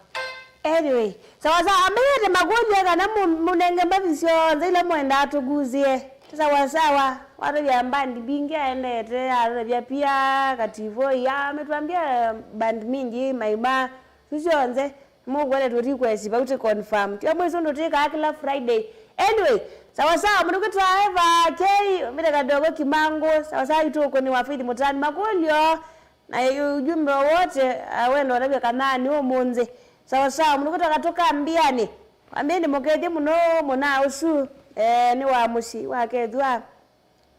Anyway, sawa sawa, amenyete makũlyo kana mu-, mũnenge mbathi syonthe ila mwendaa tũgusie. Sawa sawa, watavya mbandi mbingĩ aendete, atavya pia Kativoi, ametwambia band mingi, Maima, su syonthe. Mũkũeletwe request vau tĩ confirm. Tio mwĩsĩ ũndũ twĩkaa kĩla Friday. Anyway, sawa sawa, mũndũ kwĩtwa Eva K, mĩte kadogo Kĩmangũ, sawa sawa, itũkũnĩwa Faith Mũtani. Makũlyo, na ujumbe wowote, ah, wenda ũtavya kanani ũmũnthĩ. Sawa sawa, mũndũ kwĩtwa Katũka Mbiani. Wambĩnĩ mũkethye mũno mũna ũsu, eh, nĩ wa mũsyĩ wa kethwa.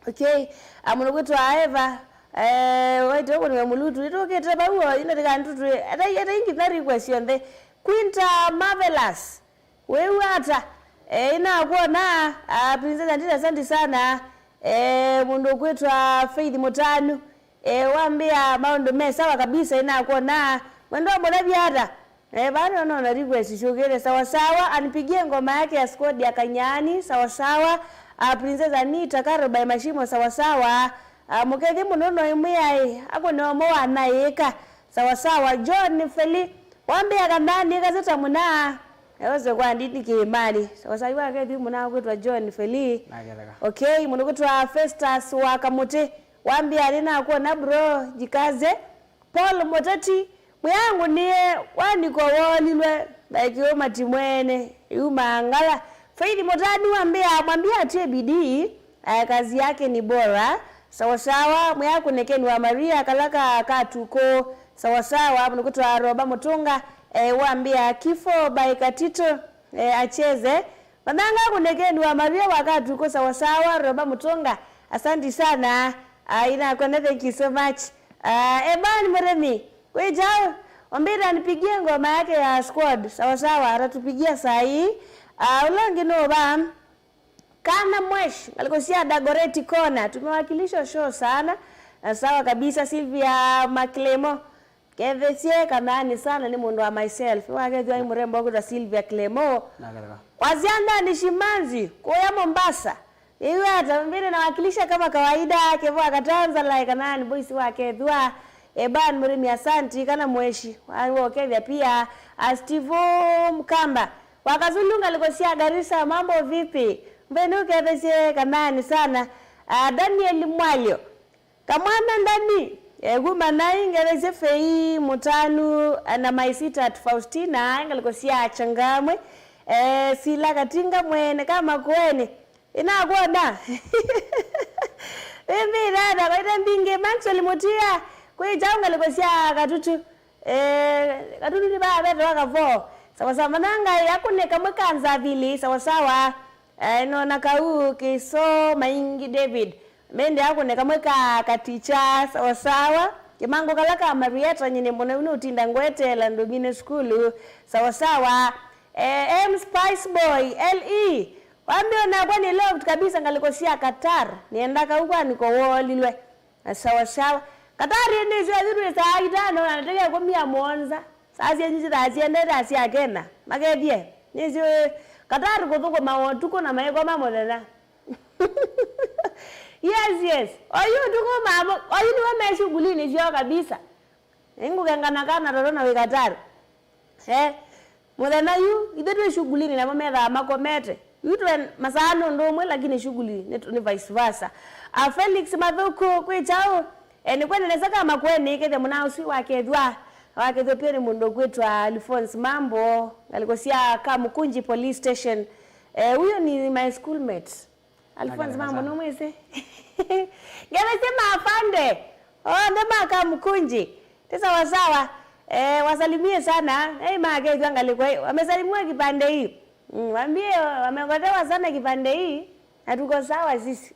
Okay, ah, mũndũ kwĩtwa Eva, eh, waitĩwe kũnĩwe mũlutu, nĩtũkĩte vau, o, ino tĩka ntũtwĩ, ata, ata ingi na request yonthe. Quinta Marvelous, wĩw'a ata? Eh, inakwona, ah, Princess Andita, asante sana. Eh, mũndũ kwĩtwa Faith Mũtanu, eh, wambĩa maũndũ me sawa kabisa, inakwona. Mwendo mũlavya ata? Eh, vano nona request syũkĩte sawa sawa, anipigie ngoma yake ya Skodi ya Kanyani, sawa sawa. Ah, Princess Anita Karo by Mashimo, sawa sawa. Ah, mũkethye mũno no imwe ai, ako nĩ omo wa naĩka, sawa sawa. John Feli, Wambĩa kana nĩkaseta mũna, eose kwa ndini kĩĩmanĩ. Sawasawa, wakethĩwa mũna kwĩtwa John Feli. Naketheka. Okay, mũndũ kwĩtwa Festus wa Kamũtĩ. Wambĩa nĩnakwona bro, jikaze. Paul Mũteti, mwĩangu nĩe waniko wolilwe, like ũmati mwene, yuma ngala. Faith Mũtani wambĩa, mwambie atie bidii, eh, kazi yake ni bora. Sawasawa, mwĩakunĩkeni wa Maria, kala ka katuko. Sawasawa, mũndũ kwĩtwa Roba Mũtũnga, eh, wambĩa kifo by Katito, eh, acheze. Mathanga kunekeni wa Maria wakatuko sawasawa, Roba Mutonga. Asanti sana. Ah, inakwenda, thank you so much. Ah, Eban Muremi, we jao, ombira nipigie ngoma yake ya squad. Sawasawa, atatupigia saa hii. Ah, ulangi no ba. Kana Mwesh, ngalikosia Dagoretti Corner. Tumewakilishwa show sana. Ah, sawa kabisa, Sylvia Maklemo. Kethesye kanani sana ni mundu wa myself. Wakethwa i murembo wa kwitwa Sylvia Clemo. Naketheka. Kwa zianda ni Shimanzi, kuya Mombasa. Iwe hata mbele nawakilisha kama kawaida, Kevo akatanza like kanani boys wakethwa. Eban Murimi asanti, kana mweshi. Wa-, wakethia pia, a Steve Mkamba. Wakazulunga liko sia Garissa, mambo vipi? Mbenu kethesye kanani sana. Ah, Daniel Mwalio. Kamwana Ndani, eh, kuma nai ngethesie Fei Mutanu, eh, na my sweetheart Faustina, ngaliko sya Changamwe, eh, Sila Katinga mwene kama kweni. Inakwona. Mimi dada, kwa ita mbingi, Maxwell Mutia, kwi chao ngaliko sya Katutu. Eh, Katutu ni baba beto wakavo. Sawa sawa, mananga yakuneka mwe kanza vili, sawa sawa. Eh, nona kau kiso maingi David. Mende ako ne kamwe ka katicha sawa sawa. Kimango kala ka Marieta nyine mbona uno utinda ngwetela ndomine sukulu sawa sawa. Eh, M Spice Boy, L E. Wambi onakwa ni locked kabisa ngaliko sia Qatar. Nienda kau kwa niko wolilwe. Na sawa sawa. Katari nĩsyo ĩthitwĩ saa itano na ndeke kũmia mũonza. Saa syenyu sithaa siendete asyakena. Makethie. Nĩsyo katari kũthũkũma ũtukũ na maĩkoma mũthenya. Yes, yes. Oyu ũtukũ mamo, oyu nĩwe me shughulini syoo kabisa. Nĩngũkengana kana toto na wĩ katari. Eh, mũthenya yu, ithe twĩ shughulini namo methaa makomete. Yu twe masaa nũndũ ũmwe, lakini shughuli nĩ, nĩ vice versa. A Felix Mathuku, kwĩ kyaũ? Eh, nĩ kwene nesa kama kweni, kethe mũna ũsu wakethwa. Wakethwa pia nĩ mũndũ kwĩtwa Alphonse Mambo, ngaliko sya Kamukunji Police Station. Eh, huyo ni my schoolmate. Alphonse, mambo sana. Numwĩsĩ? Ngethesie mafande. Onthe ma Kamukunji. Ti sawa sawa. Eh, wasalimie sana. Hey, makethwa ngaliko. Wamesalimia kipande hii. Mm, waambie wamegotewa sana kipande hii. Na tuko sawa sisi.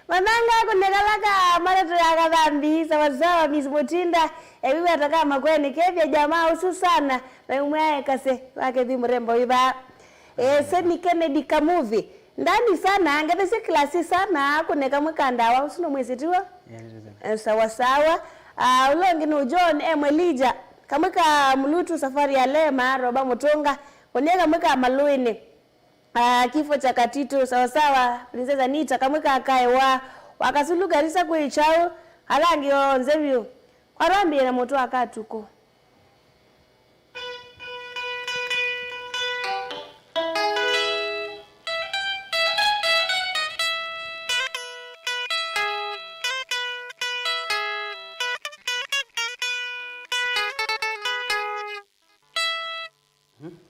Mananga kunekalaka maleto ya kathambi. Sawa sawa, Miss Mutinda. Ewiwe ataka makweni. Kethia jamaa usu sana. Na umwe aekase. Wakethi mrembo iba. Eh, Semi Kennedy Kamuvi. Ndani sana, ngethesie klasi sana, kune kamwe ka ndawa, ũsu nũmwĩsĩ tiw'o? Yeah, nĩtũsĩ. Eh, sawa sawa. Ah, ũla ũngĩ nĩ John M Elijah. Kamwe ka Mulutu Safari ya Lema, Roba Mũtũnga. Kũnie kamwe ka Malũĩnĩ. Ah, Kifo cha Katito, sawa sawa. Princess Anita, kamwe ka Kaewa. Wakasulu Garissa kwĩ chao. Alangi o nze vyũ. Kwarambie na mũtũ akatukũ.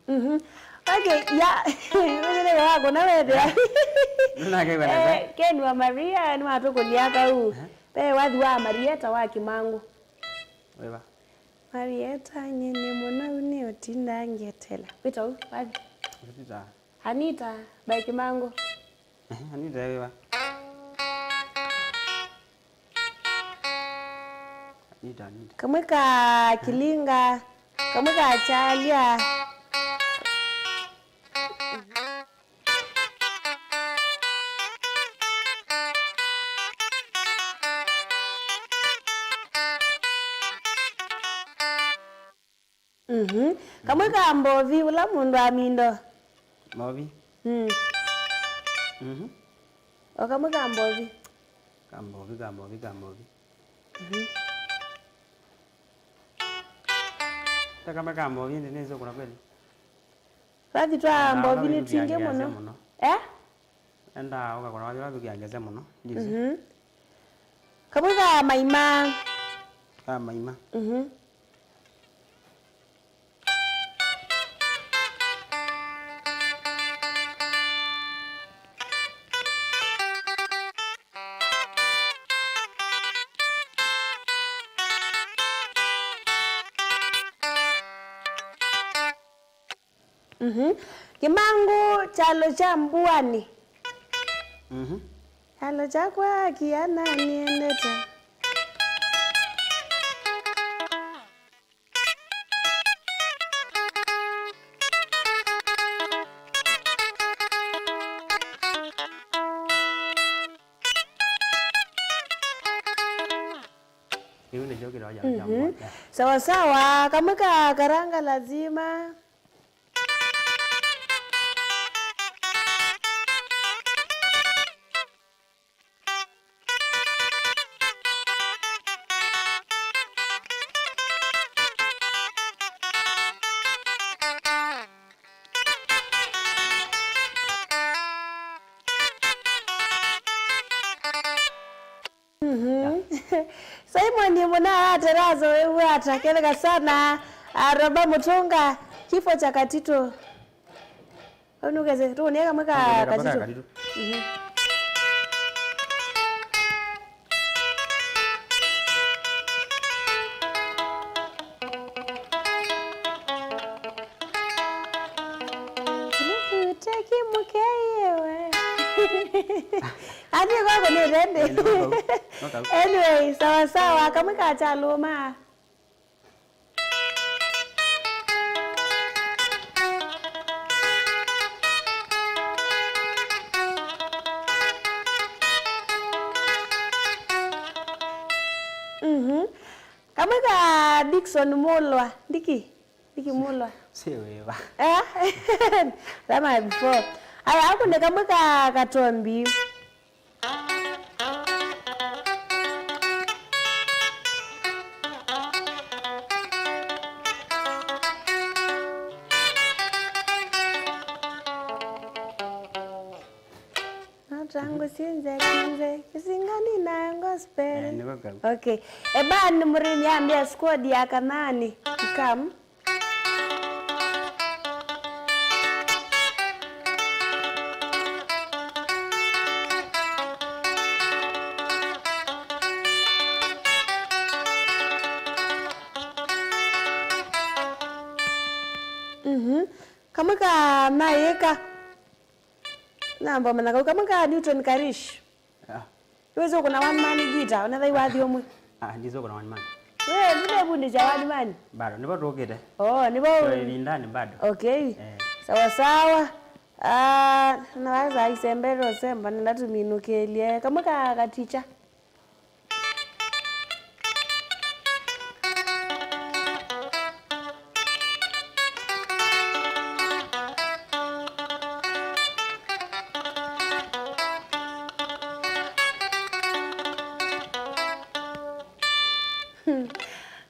Mhm. Okay, ya. Wewe wako na wewe. Nake kwa nasa. Eh, Ken wa Maria, ni watu kuliaka huu. Eh? Pe wathi wa Marieta wa Kimangu. Weva. Marieta nyinyi mũnau nĩ ũtinda ngetela. Wĩta ũ, wathi. Wĩta. Anita, by Kimangu. Eh, Anita wĩva? Anita, Anita. Kamwe ka Kilinga, kamwe ka Chalia. Mhm. Kamwe ka Mbovi, ũla mũndũ wa mindo. Mbovi? Mm. Mhm. O kamwe ka Mbovi. Ka Mbovi, ka Mbovi, ka Mbovi. Mhm. Kama ka mbovi ndi nĩsĩ ũkũna kweli. Vathi twa mbovi nĩ twingĩ mũno. Eh? Enda ũkakũna vathi vathi ũkiangese mũno. Ndisi. Mhm. Kamwe ka maima. Ka maima. Mhm. Mhm. Kĩmangũ kyalo kya mbuanĩ. Mhm. Kyalo kyakwa kĩana nĩendete. Kĩu nĩkyo kĩtawa kyalo kya mbuanĩ. Mhm. Sawa sawa, kamwe ka karanga lazima. Mhm. Simon mũna aterazo wĩw'ata ketheka sana, araba mũtũnga kifo cha Katito. Au nukeze tukunie kamwe ka Katito. Mhm. Nĩkũte kĩmũkeiwe. Ani kwako nĩ rendi. Ĩĩ, nĩ kwako. Anyway, sawa sawa, kamwe ka kyalũma. Mhm. Kamwe ka Dickson Mulwa, ndiki? Ndiki Mulwa. Si wĩva? Eh? That might before. Aya, aku nĩ kamwe ka Katombi. Natangu sinze kinze, kisingani na gospel. Eh, nĩko kau. Okay. Eban Murimi ambia squad ya Kanani. Come. Mhm. Kamwe ka mayĩka. Namba ũmanya kau kamwe ka Newton Karish. Ah. Nĩwĩsĩ ũkũna one man guitar, ona thai wathi ũmwe. Ah, ndisĩ ũkũna one man. We, ndũnevundĩsya one man? Bado, nĩvo tũkĩte. Oh, nĩvo. So, ĩvindanĩ bado. Okay. Eh. Sawa sawa. Ah, naweza isembero semba, nenda tuminũkĩlye. Kamwe ka katicha.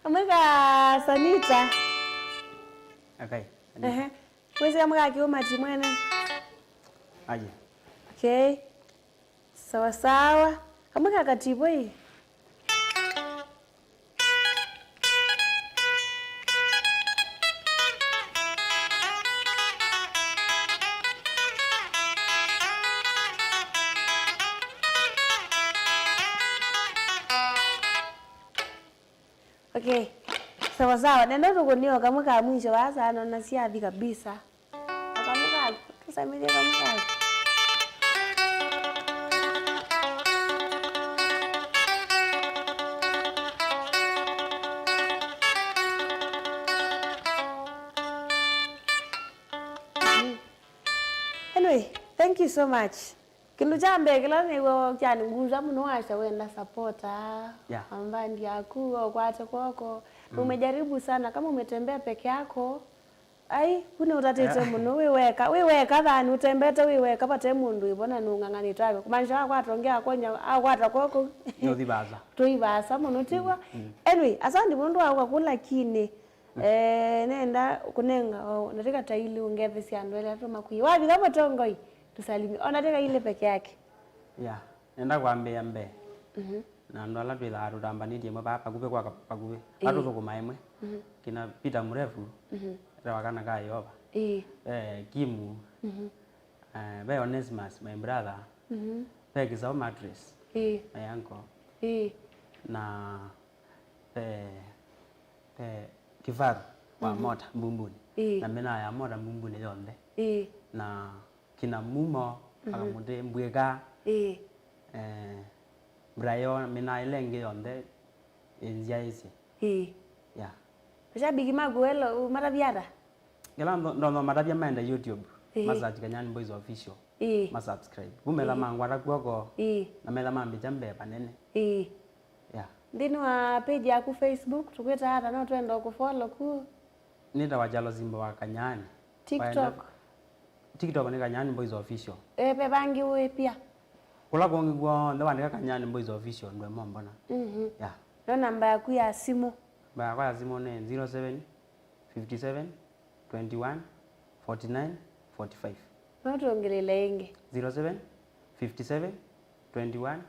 Kamwe ka Sanita. Akai. Ehe. Wĩsĩ kamwe ka kĩũmati mwene? Aye. Okay. Sawa sawa. Kamwe ka katiboi. Okay. Sawa sawa. Nenda tũkũnĩe kamwe ka mwisho vaa sana na syathi kabisa. Kamwe kaku, tũsamĩthye kamwe kaku. Anyway, thank you so much. Kĩndũ kya mbee kĩla nĩw'o kyanĩngusya mũno wasya wenda sapota, yeah, ambandi yaku, ũkwate kwoko. Mm. Umejaribu sana, kama umetembea peke yako, ai, kune ũtatĩte, yeah, mũno, wĩ weka, wĩ weka thani, ũtembete wĩ weka, vate mũndũ ĩvo na nũng'ang'anĩte ave. Kumaanisha wakwata ũngĩ akwony'a, akwata kwoko. Nũthi vasa. Tũi vasa mũno, tiw'o? Mm, mm. Anyway, asandi mũndũ wa ũka kũla kini. Eh, nenda kũnenga o, na tĩka taili ũngethesya andũ elĩ atũ makwie. Wavitha mũtongoi, tũsalimie. Ona tĩka ili peke yake. Ya, nenda kwambĩĩa mbee. Mhm. Na andũ ala twĩthaa tũtambanĩtye ĩmwe vaa pakuvĩ kwa ka-, pakuvĩ. Ĩĩ. Ala tũthũkũmaa ĩmwe. Mhm. Kina Peter Mũrevu, mhm, etawa Kana ka Yeova. Ĩĩ. Eh, Kimu, mhm, eh, ve Onesimus, my brother. Mhm. Ve Kisau Mattress, ĩĩ, my uncle. Ĩĩ. Na ve, ve Kifaru wa, mhm, Mota Mbumbuni. Ĩĩ. Na mĩnaa ya Mota Mbumbuni yonthe. Ĩĩ. Na kina Mumo, mhm, Akamũtĩ, Mbwĩka. Ĩĩ. Eh, Brayo, mĩnaa ĩla ĩngĩ yonthe ĩnzyaĩĩsye. Ĩĩ. Yeah. Mashabiki maku welo, matavya ata? Ĩla ndo-, ndonya matavya maende YouTube, ĩĩ, masearch Kanyani Boys Official. Ĩĩ. Masubscribe. Vu metha, ĩĩ, mangwata kw'oko, ĩĩ, na metha mambĩkya mbee vanene. Ĩĩ. Yeah. Nthĩnĩ wa page yaku Facebook, tũkwĩta ata, no twenda ũkũfollow ku? Nĩtawa Kyalo Simba wa Kanyani. TikTok? Waenda, TikTok nĩ Kanyani Boys Official. Eh, ve vangĩ wĩ pia? Kũla kũngĩ kw'onthe wandĩka Kanyani Boys Official, ndwe mombona. Mhm. Yeah. No namba yaku ya simũ? Namba yakwa ya simũ nĩ zero seven fifty seven twenty one forty nine forty five. No twongelele ĩngĩ. Zero seven fifty seven twenty one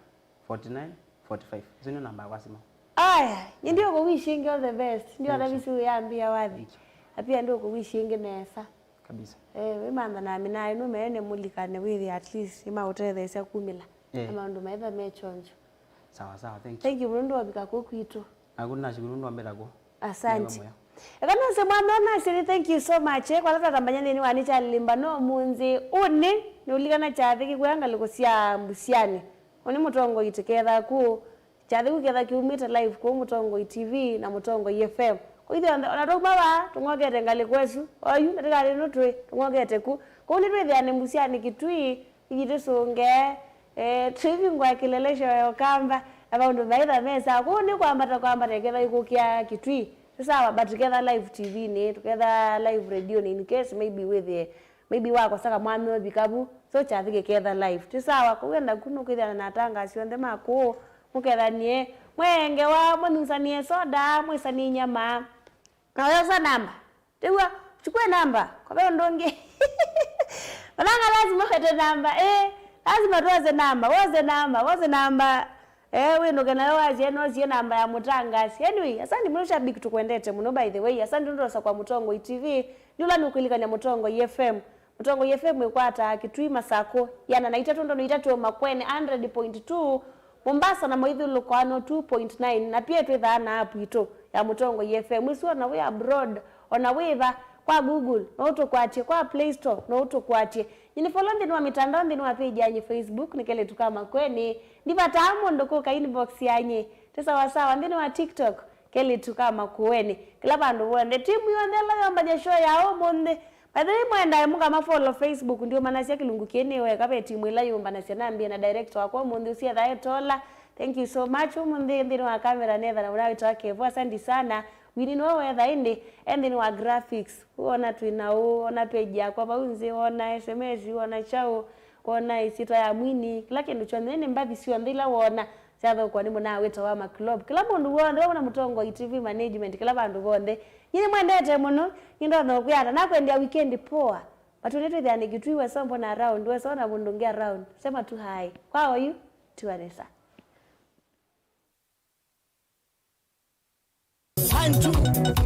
forty nine forty five. Isu nĩ namba yakwa simũ. Aya, nĩ ndio kũwish ĩngĩ all the best. Ndio. Thank you. Hata visi uyambia wathi. Thank you. Apia ndio kũwish ĩngĩ nesa. Kabisa. Eh, wĩmantha na mina ĩno mene mũlikane wĩthĩ at least nĩmaũtetheesya kumĩla. Eh. Na maũndũ maitha me chonjo. Sawa sawa, thank you. Thank you mũno nĩwavika kũu kwitũ. Naku nashukuru nĩwambĩta kũu. Asante. Nĩ vamwe. Eka nose mwana nase ni thank you so much. Eh, kwa lata tambanya nthĩnĩ wa nĩ cha limba no munzi. Ũnĩ nĩ ulikana cha thiki kwa ngalĩko sya Mbusiani. Ũnĩ mũtongoi tũketha kũu. Kyathĩ kĩu ketha kiumĩte live kũu Mũtongoi T V na Mũtongoi F M. Kwa ithuĩ onthe, ona twauma vaa, tũng'okete ngalĩko ĩsu, oyu, na tĩkalĩ nũtwĩ, tũng'okete ku. Kũu nĩtwĩthĩane Mbusiani Kitui, ithi tũsũnge, eh, twĩvingũa kĩlelesyo ya Ũkamba, na maũndũ maitha me sawa. Kũu nĩ kwambata, kwambata, ĩketha ikũkĩa Kitui. Nĩ sawa, but tũketha live T V-nĩ, tũketha live radio-nĩ, in case maybe wĩthĩe maybe wakosa kamwanya ũvika vu, so kyathĩ kĩketha live. Ti sawa, kũu enda ku nũkwĩthĩana na atangasi onthe ma kũũ, mũkethanie, mwengewa, mũnyusanie soda, mwĩsanie nyama. Na ũyosa namba. Tĩw'a, chukue namba, kwa ve ũndũ ũngĩ. Mananga lazima ũete namba, eh, lazima tuoze namba, woze namba, woze namba. Eh, wĩnũke nayo wasie, nosie namba ya mũtangasi. Anyway, asante mũno shabiki, tũkwendete mũno by the way. Asante ndosa kwa Mũtongoi T V, nĩ ũla nũkũilikania Mũtongoi F M. Mũtongoi F M ĩkwataa Kitui, Masakũ, ĩana na itatũ ndono itatũ, Makueni hundred point two, Mombasa na maithyũlũko ano two point nine, na pia twĩthaa na app itũ ya Mũtongoi F M. Ĩsu ona wĩ abroad, ona wĩ va, kwa Google, no ũtũkwatye, kwa Play Store, no ũtũkwatye. Nyini follow nthĩnĩ wa mitandao, nthĩnĩ wa page yanyu Facebook, nĩ Kelĩtu ka Makueni. Ndivataa mũndũ kũka inbox yanyu. Ti sawa sawa, nthĩnĩ wa TikTok, Kelĩtu ka Makueni. Kĩla vandũ vonthe. Timu yonthe ĩla yombany'a show ya ũmũnthĩ. By the way, mwendae mũkama follow Facebook, ndiũmanasya kĩlungu kĩĩ nĩ weka ve timu ĩla yũmbanasya nambie na director wakwa ũmũnthĩ ũsyetha etola. Thank you so much. Ũmũnthĩ nthĩnĩ wa camera netha na ũnawĩtwa Kevo. Asante sana. Wini nĩwe wetha ĩndĩ e nthĩnĩ wa graphics. Wona twĩ na ũ, wona page yakwa vau nzĩ, wona S M S, wona chao, wona ĩsyĩtwa ya mwini, kĩla kĩndũ kyonthe, nĩ mbathi syonthe ila wona syathũkwa nĩ mũnawĩto wa Maclub. Kĩla mũndũ w'onthe wona Mũtongoi T V management, kĩla vandũ vonthe. Nyie nĩmwendete mũno, nĩndonya kwĩata nakwendea weekend poa. But ũnĩ twĩthĩane Kitui wesa mbona around, wesa ona mũndũ ũngĩ around. Sema tu hi. Kwa oyu, tiwa nesa. One, two.